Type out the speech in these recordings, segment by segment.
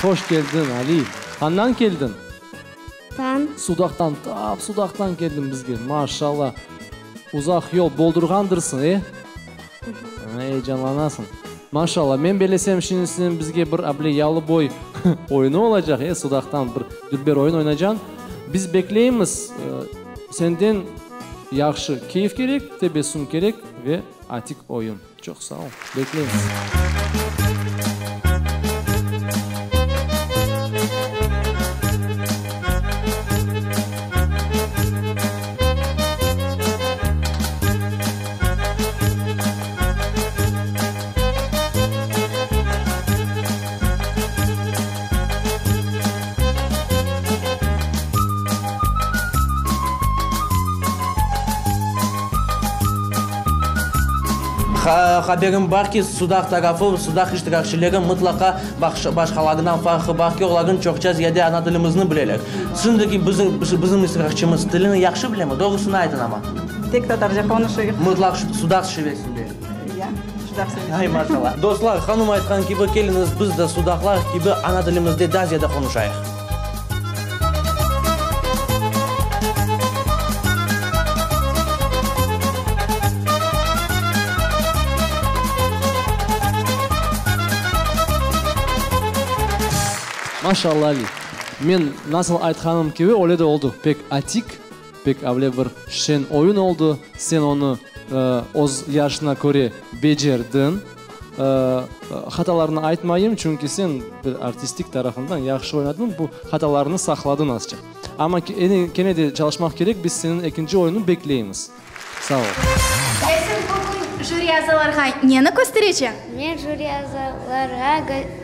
Hoş keldiñ, Ali! Qandan keldiñ? Tan. Sudaqtan, tap Sudaqtan keldiñ bizge, maşallah! Uzaq yol boldurğandırsıñ, e? Eyecanlanasıñ. Maşallah! Men belesem, şimdi seniñ bizge bir able yalıboy oyunı olacaq, e? Sudaqtan bir dülber oyun oynacañ. Biz bekleymiz, senden yahşı keyf kerek, tebessüm kerek ve atik oyun. Çoq sağ ol. Bekleymiz. Haberim bar ki, Sudaq tarafı, Sudaq iştirakçileri mıtlaqa başqalarından farqı bar ki, olarnıñ çoqça ziyade ana tilimizni bileler. Şimdiki bizim, bizim iştirakçimiz tilini yahşı bilemi? Doğrusını aytıñ amma. Tek tatarca qonuşuyıq. Mıtlaq Sudaq şivesinde. Ya, Sudaq şivesinde. Ay, maşallah. Dostlar, hanım aytqan kibi, keliñiz biz de sudaqlar kibi ana tilimizde daa ziyade qonuşayıq. Maşallah, Ali. Men nasıl aytqanım kibi, öyle de oldı. Pek atik, pek avle bir şeñ oyun oldı. Sen onı öz yaşına köre becerdiñ. Hatalarını aytmayım, çünki sen bir artistik tarafından yahşı oynadıñ, bu hatalarını saqladıñ azca. Amma kene de çalışmaq kerek, biz seniñ ekinci oyunı bekleymiz. Sağ ol. Ya sen bugün jüri azalarğa neni köstereceñ? Men jüri azalarğa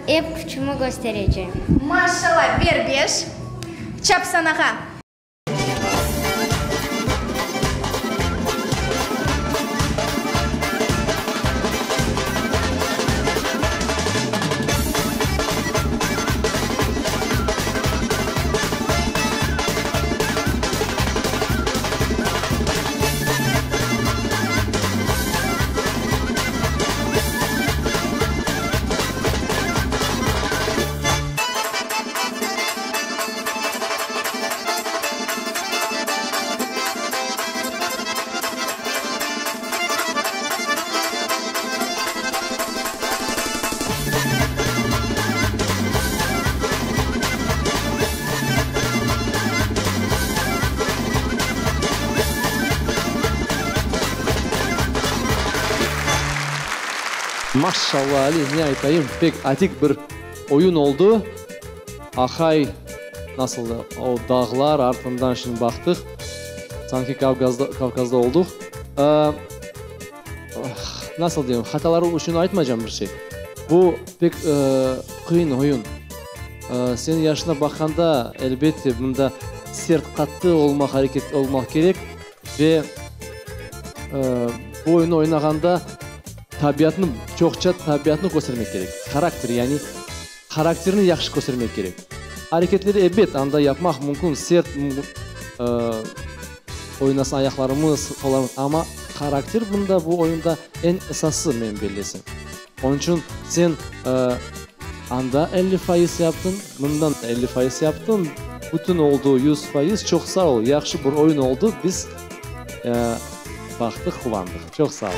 ep küçümi kösterecem. Maşallah, ber beş, çapsanağa. Maşşalla, Ali, ne aytayım, pek atik bir oyun oldı. Ahay, nasıl da, o dağlar artından şimdi baqtıq, sanki Kavkazda, Kavkazda olduq. Nasıl deyim, hataları içün aytmaycam bir şey. Bu pek qıyın oyun. Seniñ yaşına baqqanda, elbette, bunda sert, qattı olmaq, areket olmaq kerek. Ve bu oyunnı oynağanda tabiatnı, çoqça tabiatnı köstermek kerek, harakter, yani Harakterini yahşı köstermek kerek. Areketleri, ebet, anda yapmaq mümkün, sert oynasın ayaqlarımız, qollarımız, amma harakter bunda, bu oyunda eñ esası, men bellesem. Onıñ içün sen anda 50% yaptıñ, mından 50% yaptıñ, bütün oldı 100%, çoq sağ ol, yahşı bir oyun oldı, biz baqtıq, quvandıq. Çoq sağ ol.